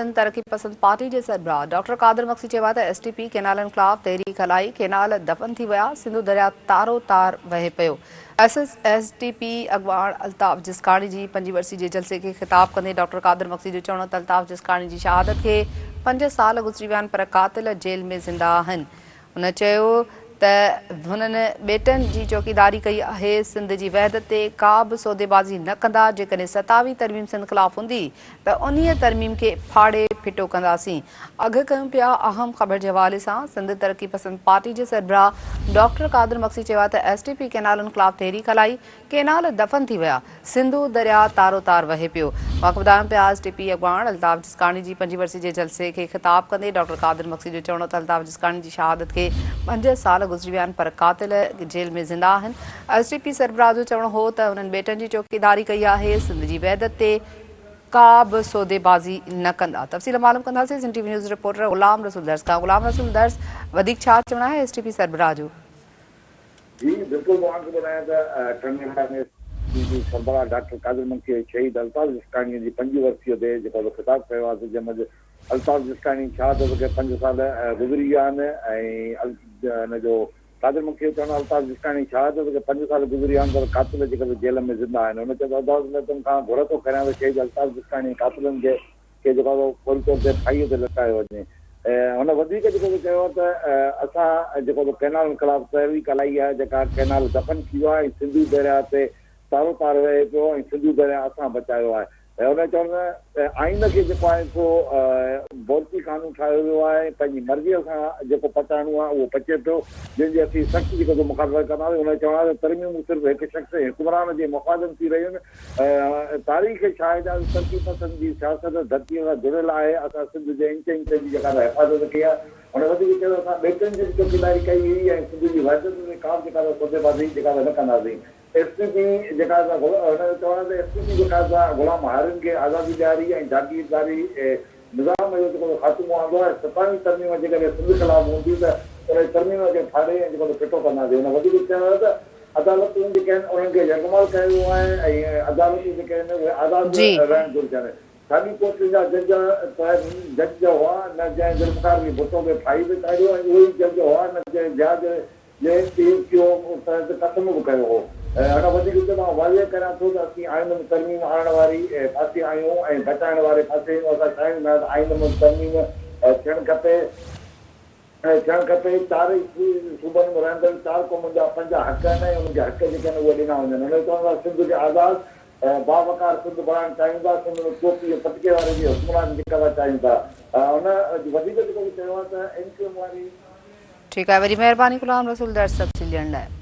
سنڌ ترقي پسند پارٽي جي سربراهه ڊاڪٽر قادر مگسي چيو آهي ته ايس ٽي پي ڪينالن خلاف تحريڪ هلائي ڪينال دفن ٿي ويا، سنڌو درياء تارو تار وهي پيو. ايس ايس ٽي پي اڳواڻ الطاف جسڪاڻي جي پنجين ورسي جي جلسي کي خطاب ڪندي ڊاڪٽر قادر مگسي جو چوڻ هو ته الطاف جسڪاڻي جي شهادت کي پنج سال گذري ويا آهن پر قاتل جيل ۾ زنده آهن. هن چيو ته هنن ٻيٽن جي چوڪيداري ڪئي آهي، سنڌ جي وحدت تي ڪا به سوديبازي نه ڪندا، جيڪڏهن ستاويهه ترميم سنڌ خلاف هوندي ته انهيء ترميم کي ڦاڙي ڦٽو ڪنداسين. اگهه ڪيون پيا اهم خبر جي حوالي سان سنڌ ترقي پسند پارٽي جي سربراهه ڊاڪٽر قادر مگسي چيو آهي ته ايس ٽي پي ڪئنالن خلاف تحريڪ هلائي، ڪينال دفن ٿي ويا، سنڌو درياء تارو تار وهي پيو. واقف ٻڌايون پيا ايس ٽي پي اڳواڻ الطاف جسڪاڻي جي پنجين ورسي جي جلسي کي خطاب ڪندي ڊاڪٽر قادر مگسي جو چوڻ هو ته الطاف جسڪاڻي جي شهادت کي پنج سال گذري ويا آهن پر قاتل جيل ۾ زنده آهن. ايس ٽي پي سربراهه جو چوڻ هو ته هنن ٻيٽن جي چوڪيداري ڪئي آهي، سنڌ جي وحدت تي ڪا به سوديبازي نه ڪندا. تفصيل معلوم ڪنداسين Sindh T V news reporter Ghulam Rasool Dars کان. غلام رسول درس وڌيڪ ڇا چوڻ آهي ايس ٽي پي سربراهه جو؟ جي بلڪل مان اوهان کي ٻڌايان ته ٽنڊي ۾ پي پي سربراهه ڊاڪٽر قادر مگسي ۽ شهيد الطاف جسڪاڻيء جي پنجين ورسيء تي جيڪو سو خطاب ڪيو آهي ته جنهن منجهه الطاف جسڪاڻي جي شهادت کي پنج سال گذري ويا آهن ۽ هن جو قادر مگسي جو چوڻ آهي الطاف جسڪاڻي جي شهادت کي پنج سال گذري ويا آهن پر قاتل جيڪو سو جيل ۾ زنده آهن هن چيو ته عدالتن کان گهر ٿو ڪريان ته شهيد الطاف جسڪاڻي جي قاتلن کي کي جيڪو آهي سو فوري طور تي ڦاهيء تي لٽڪايو وڃي. هن وڌيڪ جيڪو سو چيو آهي ته اسان جيڪو سو ڪئنالن خلاف تحريڪ هلائي آهي جيڪا ڪئنال دفن ٿي ويو آهي ۽ سنڌو درياهه تي تارو تار وهي پيو ۽ سنڌو درياهه اسان بچايو آهي. هن جو چوڻ ته آئين کي جيڪو آهي سو بورچي خانو ٺاهيو ويو آهي ۽ پنهنجي مرضيء سان جيڪو پچائڻو آهي اهو پچي پيو جنهن جي اسين سخت جيڪو سو مخالفت ڪنداسين. هن جو چوڻ آهي ته ترميمون صرف هڪ شخص ۽ حڪمران جي مفادن ٿي رهيون آهن. تاريخ شاهد آهي ته ترقي پسند جي سياست ڌرتيء سان جڙيل آهي، اسان سنڌ جي انچ انچ جي جيڪا ته حفاظت ڪئي آهي. هن وڌيڪ چيو ته اسان ٻيٽن جي به چوڪيداري ڪئي هئي ۽ سنڌ جي وحدت تي ڪا به جيڪا ته سوديبازي جيڪا ته نه ڪنداسين. ايس پي پي جيڪا ته هن جو چوڻ آهي ته ايس پي پي جيڪا ته غلام هارين کي آزادي ڏياري ۽ جاگيرداري نظام جو جيڪو خاتمو آندو آهي، ستاويهين ترميم جيڪڏهن سنڌ خلاف هوندي ته انهي ترميم کي ڦاڙي ۽ جيڪو ڦٽو ڪنداسين. هن وڌيڪ چيو ته عدالتون جيڪي آهن انهن کي يرغمال ڪيو ويو آهي ۽ عدالتون جيڪي آهن اهي آزاد رهڻ گهرجن. ساڳي ڪورٽن جا جج ته جج هئا نه جنهن ذوالفقار علي ڀٽو کي ڦاهي تي چاڙهيو ۽ اهي ئي جج هئا نه جنهن ضياء جي جي پي ڪيو تحت قسم به کنيو هو. هن وڌيڪ چيو ته آئون واضح ڪريان ٿو ته اسين آئين ۾ ترميم آڻڻ واري پاسي آهيون ۽ بچائڻ واري پاسي آهيون، اسان چاهيون ٿا ته آئين ۾ ترميم ٿيڻ کپي ٿيڻ کپي، چارئي صوبن ۾ رهندڙ چار قومن جا پنهنجا حق آهن ۽ انهن کي حق جيڪي آهن اهي ڏنا وڃن. هن جو چوڻ هو ته سنڌ کي آزاد ۽ باوقار سنڌ بڻائڻ چاهيون ٿا، سنڌ ۾ ٽوپي ۽ پٽڪي واري جي حڪمراني جيڪا ٿا چاهيون ٿا. هن وڌيڪ جيڪو به چيو آهي ته ايم ڪيو ايم واري. ٺيڪ آهي وڏي مهرباني غلام رسول درس تفصيل ڏيڻ لاء.